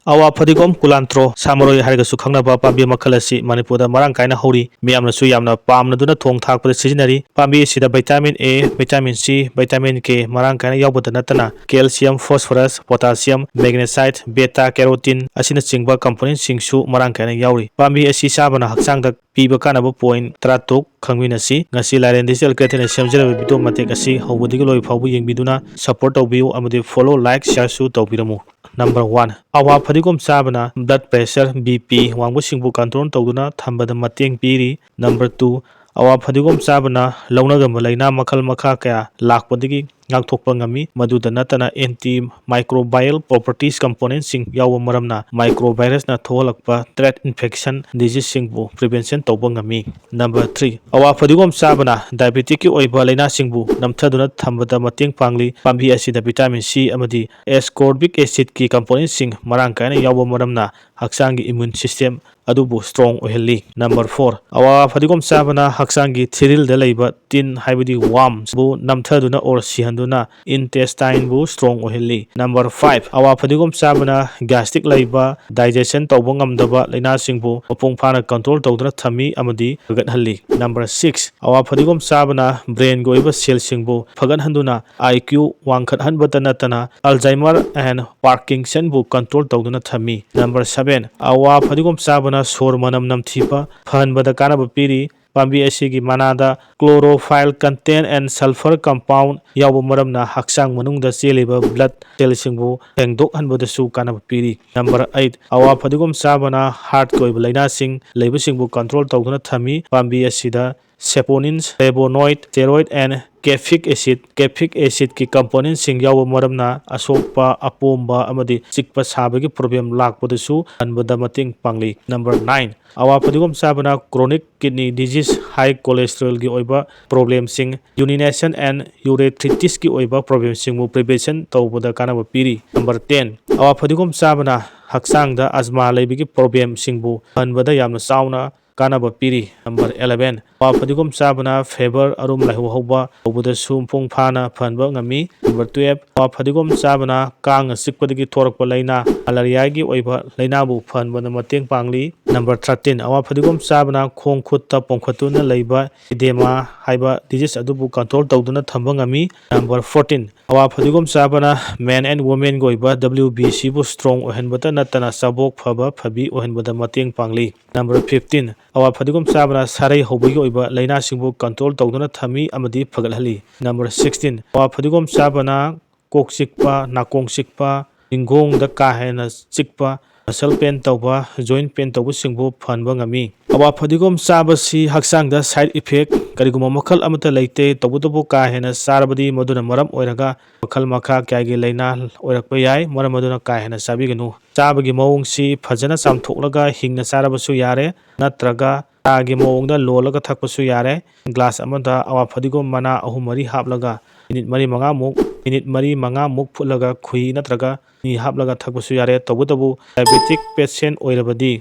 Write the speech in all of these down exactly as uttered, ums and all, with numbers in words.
ꯑꯋꯥ ꯐꯗꯤꯒꯣꯝ, ꯀꯨꯂꯥꯟꯇ꯭ꯔꯣ, ꯁꯥ ꯃꯔꯣꯏ ꯍꯥꯏꯔꯒꯁꯨ ꯈꯪꯅꯕ ꯄꯥꯝꯕꯤ ꯃꯈꯜ ꯑꯁꯤ ꯃꯅꯤꯄꯨꯔꯗ ꯃꯔꯥꯡ ꯀꯥꯏꯅ ꯍꯧꯔꯤ꯫ ꯃꯤꯌꯥꯝꯅꯁꯨ ꯌꯥꯝꯅ ꯄꯥꯝꯅꯗꯨꯅ ꯊꯣꯡ ꯊꯥꯛꯄꯗ ꯁꯤꯖꯤꯟꯅꯔꯤ꯫ ꯄꯥꯝꯕꯤ ꯑꯁꯤꯗ vitamin A, vitamin C, vitamin K ꯃꯔꯥꯡ ꯀꯥꯏꯅ ꯌꯥꯎꯕꯇ ꯅꯠꯇꯅ calcium, phosphorus, potassium, magnesium, beta carotene ꯑꯁꯤꯅꯆꯤꯡꯕ componentꯁꯤꯡꯁꯨ ꯃꯔꯥꯡ ꯀꯥꯏꯅ ꯌꯥꯎꯔꯤ꯫ ꯄꯥꯝꯕꯤ ꯑꯁꯤ ꯆꯥꯕꯅ ꯍꯛꯆꯥꯡꯗ ꯄꯤꯕ ꯀꯥꯟꯅꯕ point ꯇꯔꯥꯇꯔꯨꯛ ꯈꯪꯃꯤꯟꯅꯁꯤ꯫ ꯉꯁꯤ ꯂꯥꯏꯔꯦꯟ Digital Creatorꯅ ꯁꯦꯝꯖꯔꯕ video ꯃꯇꯦꯛ ꯑꯁꯤ ꯍꯧꯕꯗꯒꯤ ꯂꯣꯏꯕ ꯐꯥꯎꯕ ꯌꯦꯡꯕꯤꯗꯨꯅ support ꯇꯧꯕꯤꯌꯨ ꯑꯃꯗꯤ follow, like, shareꯁꯨ ꯇꯧꯕꯤꯔꯝꯃꯨ꯫ Number one, ꯑꯋꯥ ꯐꯗꯤꯒꯣꯝ ꯆꯥꯕꯅ blood pressure, BP ꯋꯥꯡꯕꯁꯤꯡꯕꯨ control ꯇꯧꯗꯨꯅ ꯊꯝꯕꯗ ꯃꯇꯦꯡ ꯄꯤꯔꯤ꯫ Number two, ꯑꯋꯥ ꯐꯗꯤꯒꯣꯝ ꯆꯥꯕꯅ ꯂꯧꯅꯒꯟꯕ ꯂꯥꯏꯅꯥ ꯃꯈꯜ ꯃꯈꯥ ꯀꯌꯥ ꯂꯥꯛꯄꯗꯒꯤ ꯉꯥꯛꯊꯣꯛꯄ ꯉꯝꯃꯤ꯫ ꯃꯗꯨꯗ ꯅꯠꯇꯅ antimicrobial properties componentꯁꯤꯡ ꯌꯥꯎꯕ ꯃꯔꯝꯅ microvirusꯅ ꯊꯣꯛꯍꯜꯂꯛꯄ tract infection diseaseꯁꯤꯡꯕꯨ prevention ꯇꯧꯕ ꯉꯝꯃꯤ꯫ Number three, ꯑꯋꯥ ꯐꯗꯤꯒꯣꯝ ꯆꯥꯕꯅ diabeticꯀꯤ ꯑꯣꯏꯕ ꯂꯥꯏꯅꯥꯁꯤꯡꯕꯨ ꯅꯝꯊꯗꯨꯅ ꯊꯝꯕꯗ ꯃꯇꯦꯡ ꯄꯥꯡꯂꯤ꯫ ꯄꯥꯝꯕꯤ ꯑꯁꯤꯗ vitamin C ꯑꯃꯗꯤ ascorbic acidꯀꯤ componentꯁꯤꯡ ꯃꯔꯥꯡ ꯀꯥꯏꯅ ꯌꯥꯎꯕ ꯃꯔꯝꯅ ꯍꯛꯆꯥꯡꯒꯤ immune system ꯑꯗꯨꯕꯨ strong ꯑꯣꯏꯍꯜꯂꯤ꯫ Number four, ꯑꯋꯥ ꯐꯗꯤꯒꯣꯝ ꯆꯥꯕꯅ ꯍꯛꯆꯥꯡꯒꯤ ꯊꯤꯔꯤꯜꯗ ꯂꯩꯕ ꯇꯤꯟ ꯍꯥꯏꯕꯗꯤ wormsꯕꯨ ꯅꯝꯊꯗꯨꯅ or ꯁꯤꯍꯟꯗꯨꯅ intestineꯕꯨ strong ꯑꯣꯏꯍꯜꯂꯤ꯫ Number five, ꯑꯋꯥ ꯐꯗꯤꯒꯣꯝ ꯆꯥꯕꯅ gastric ꯂꯩꯕ, digestion ꯇꯧꯕ ꯉꯝꯗꯕ ꯂꯥꯏꯅꯥꯁꯤꯡꯕꯨ ꯃꯄꯨꯡ ꯐꯥꯅ control ꯇꯧꯗꯨꯅ ꯊꯝꯃꯤ ꯑꯃꯗꯤ ꯐꯒꯠꯍꯜꯂꯤ꯫ Number six, ꯑꯋꯥ ꯐꯗꯤꯒꯣꯝ ꯆꯥꯕꯅ brainꯒꯤ ꯑꯣꯏꯕ cellꯁꯤꯡꯕꯨ ꯐꯒꯠꯍꯟꯗꯨꯅ IQ ꯋꯥꯡꯈꯠꯍꯟꯕꯇ ꯅꯠꯇꯅ Alzheimer and Parkinsonꯕꯨ control ꯇꯧꯗꯨꯅ ꯊꯝꯃꯤ꯫ Number seven, ꯑꯋꯥ ꯐꯗꯤꯒꯣꯝ ꯆꯥꯕꯅ ꯁꯣꯔ ꯃꯅꯝ ꯅꯝꯊꯤꯕ ꯐꯍꯟꯕꯗ ꯀꯥꯟꯅꯕ ꯄꯤꯔꯤ꯫ ꯄꯥꯝꯕꯤ ꯑꯁꯤꯒꯤ ꯃꯅꯥꯗ chlorophyll content and sulfur compound ꯌꯥꯎꯕ ꯃꯔꯝꯅ ꯍꯛꯆꯥꯡ ꯃꯅꯨꯡꯗ ꯆꯦꯜꯂꯤꯕ blood cellꯁꯤꯡꯕꯨ ꯁꯦꯡꯗꯣꯛꯍꯟꯕꯗꯁꯨ ꯀꯥꯟꯅꯕ ꯄꯤꯔꯤ꯫ Number eight, ꯑꯋꯥ ꯐꯗꯤꯒꯣꯝ ꯆꯥꯕꯅ heartꯀꯤ ꯑꯣꯏꯕ ꯂꯥꯏꯅꯥꯁꯤꯡ ꯂꯩꯕꯁꯤꯡꯕꯨ control ꯇꯧꯗꯨꯅ ꯊꯝꯃꯤ꯫ ꯄꯥꯝꯕꯤ ꯑꯁꯤꯗ saponins, flavonoid, steroid and caffeic acid, caffeic acidꯀꯤ componentꯁꯤꯡ ꯌꯥꯎꯕ ꯃꯔꯝꯅ ꯑꯁꯣꯛꯄ, ꯑꯄꯣꯝꯕ ꯑꯃꯗꯤ ꯆꯤꯛꯄ ꯁꯥꯕꯒꯤ problem ꯂꯥꯛꯄꯗꯁꯨ ꯍꯟꯕꯗ ꯃꯇꯦꯡ ꯄꯥꯡꯂꯤ꯫ Number nine, ꯑꯋꯥ ꯐꯗꯤꯒꯣꯝ ꯆꯥꯕꯅ chronic kidney disease, high cholesterolꯒꯤ ꯑꯣꯏꯕ problemꯁꯤꯡ, urination and urethritisꯀꯤ ꯑꯣꯏꯕ problemꯁꯤꯡꯕꯨ prevention ꯇꯧꯕꯗ ꯀꯥꯟꯅꯕ ꯄꯤꯔꯤ꯫ Number ten, ꯑꯋꯥ ꯐꯗꯤꯒꯣꯝ ꯆꯥꯕꯅ ꯍꯛꯆꯥꯡꯗ asthma ꯂꯩꯕꯒꯤ problemꯁꯤꯡꯕꯨ ꯐꯍꯟꯕꯗ ꯌꯥꯝꯅ ꯆꯥꯎꯅ ꯀꯥꯟꯅꯕ ꯄꯤꯔꯤ꯫ ꯅꯝꯕꯔ eleven, ꯑꯋꯥ ꯐꯗꯤꯒꯣꯝ ꯆꯥꯕꯅ fever, ꯑꯔꯨꯝ ꯂꯥꯏꯍꯧ ꯍꯧꯕ ꯇꯧꯕꯗꯁꯨ ꯃꯄꯨꯡ ꯐꯥꯅ ꯐꯍꯟꯕ ꯉꯝꯃꯤ꯫ ꯅꯝꯕꯔ twelve, ꯑꯋꯥ ꯐꯗꯤꯒꯣꯝ ꯆꯥꯕꯅ ꯀꯥꯡꯅ ꯆꯤꯛꯄꯗꯒꯤ ꯊꯣꯔꯛꯄ ꯂꯥꯏꯅꯥ, ꯃꯂꯥꯔꯤꯌꯥꯒꯤ ꯑꯣꯏꯕ ꯂꯥꯏꯅꯥꯕꯨ ꯐꯍꯟꯕꯗ ꯃꯇꯦꯡ ꯄꯥꯡꯂꯤ꯫ ꯅꯝꯕꯔ thirteen, ꯑꯋꯥ ꯐꯗꯤꯒꯣꯝ ꯆꯥꯕꯅ ꯈꯣꯡ ꯈꯨꯠꯇ ꯄꯣꯝꯈꯠꯇꯨꯅ ꯂꯩꯕ edema ꯍꯥꯏꯕ disease ꯑꯗꯨꯕꯨ control ꯇꯧꯗꯨꯅ ꯊꯝꯕ ꯉꯝꯃꯤ꯫ ꯅꯝꯕꯔ fourteen, ꯑꯋꯥ ꯐꯗꯤꯒꯣꯝ ꯆꯥꯕꯅ men and womenꯒꯤ ꯑꯣꯏꯕ W B Cꯕꯨ strong ꯑꯣꯏꯍꯟꯕꯇ ꯅꯠꯇꯅ ꯆꯥꯕꯣꯛ ꯐꯕ ꯐꯕꯤ ꯑꯣꯏꯍꯟꯕꯗ ꯃꯇꯦꯡ ꯄꯥꯡꯂꯤ꯫ ꯅꯝꯕꯔ fifteen, ꯑꯋꯥ ꯐꯗꯤꯒꯣꯝ ꯆꯥꯕꯅ ꯁꯥꯔꯩ ꯍꯧꯕꯒꯤ ꯑꯣꯏꯕ ꯂꯥꯏꯅꯥꯁꯤꯡꯕꯨ control ꯇꯧꯗꯨꯅ ꯊꯝꯃꯤ ꯑꯃꯗꯤ ꯐꯒꯠꯍꯜꯂꯤ꯫ ꯅꯝꯕꯔ sixteen, ꯑꯋꯥ ꯐꯗꯤꯒꯣꯝ ꯆꯥꯕꯅ ꯀꯣꯛ ꯆꯤꯛꯄ, ꯅꯥꯀꯣꯡ ꯆꯤꯛꯄ, ꯅꯤꯡꯒꯣꯡꯗ ꯀꯥ ꯍꯦꯟꯅ ꯆꯤꯛꯄ, muscle pain ꯇꯧꯕ, joint pain ꯇꯧꯕꯁꯤꯡꯕꯨ ꯐꯍꯟꯕ ꯉꯝꯃꯤ꯫ ꯑꯋꯥ ꯐꯗꯤꯒꯣꯝ ꯆꯥꯕꯁꯤ ꯍꯛꯆꯥꯡꯗ side effect ꯀꯔꯤꯒꯨꯝꯕ ꯃꯈꯜ ꯑꯃꯠꯇ ꯂꯩꯇꯦ꯫ ꯇꯧꯕꯇꯕꯨ ꯀꯥ ꯍꯦꯟꯅ ꯆꯥꯔꯕꯗꯤ ꯃꯗꯨꯅ ꯃꯔꯝ ꯑꯣꯏꯔꯒ ꯃꯈꯜ ꯃꯈꯥ ꯀꯌꯥꯒꯤ ꯂꯥꯏꯅꯥ ꯑꯣꯏꯔꯛꯄ ꯌꯥꯏ꯫ ꯃꯔꯝ ꯑꯗꯨꯅ ꯀꯥ ꯍꯦꯟꯅ ꯆꯥꯕꯤꯒꯅꯨ꯫ ꯆꯥꯕꯒꯤ ꯃꯑꯣꯡꯁꯤ ꯐꯖꯅ ꯆꯥꯝꯊꯣꯛꯂꯒ ꯍꯤꯡꯅ ꯆꯥꯔꯕꯁꯨ ꯌꯥꯔꯦ, ꯅꯠꯇ꯭ꯔꯒ ꯆꯥꯒꯤ ꯃꯑꯣꯡꯗ ꯂꯣꯜꯂꯒ ꯊꯛꯄꯁꯨ ꯌꯥꯔꯦ꯫ Glass ꯑꯃꯗ ꯑꯋꯥ ꯐꯗꯤꯒꯣꯝ ꯃꯅꯥ ꯑꯍꯨꯝ ꯃꯔꯤ ꯍꯥꯞꯂꯒ minute ꯃꯔꯤ ꯃꯉꯥꯃꯨꯛ, minute ꯃꯔꯤ ꯃꯉꯥꯃꯨꯛ ꯐꯨꯠꯂꯒ ꯈꯣꯏꯍꯤ ꯅꯠꯇ꯭ꯔꯒ ꯆꯤꯅꯤ ꯍꯥꯞꯂꯒ ꯊꯛꯄꯁꯨ ꯌꯥꯔꯦ꯫ ꯇꯧꯕꯇꯕꯨ diabetic patient ꯑꯣꯏꯔꯕꯗꯤ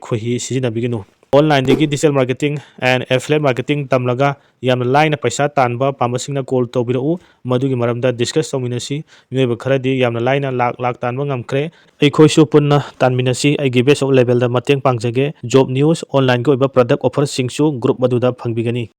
ꯈꯣꯏꯍꯤ ꯁꯤꯖꯤꯟꯅꯕꯤꯒꯅꯨ꯫ Onlineꯗꯒꯤ digital marketing and affiliate marketing ꯇꯝꯂꯒ ꯌꯥꯝꯅ ꯂꯥꯏꯅ ꯄꯩꯁꯥ ꯇꯥꯟꯕ ꯄꯥꯝꯕꯁꯤꯡꯅ call ꯇꯧꯕꯤꯔꯛꯎ꯫ ꯃꯗꯨꯒꯤ ꯃꯔꯝꯗ discuss ꯇꯧꯃꯤꯟꯅꯁꯤ꯫ ꯃꯤꯑꯣꯏꯕ ꯈꯔꯗꯤ ꯌꯥꯝꯅ ꯂꯥꯏꯅ ꯂꯥꯛ ꯂꯥꯛ ꯇꯥꯟꯕ ꯉꯝꯈ꯭ꯔꯦ꯫ ꯑꯩꯈꯣꯏꯁꯨ ꯄꯨꯟꯅ ꯇꯥꯟꯃꯤꯟꯅꯁꯤ꯫ ꯑꯩꯒꯤ best of levelꯗ ꯃꯇꯦꯡ ꯄꯥꯡꯖꯒꯦ꯫ Job news, onlineꯒꯤ ꯑꯣꯏꯕ product offerꯁꯤꯡꯁꯨ group ꯑꯗꯨꯗ ꯐꯪꯕꯤꯒꯅꯤ꯫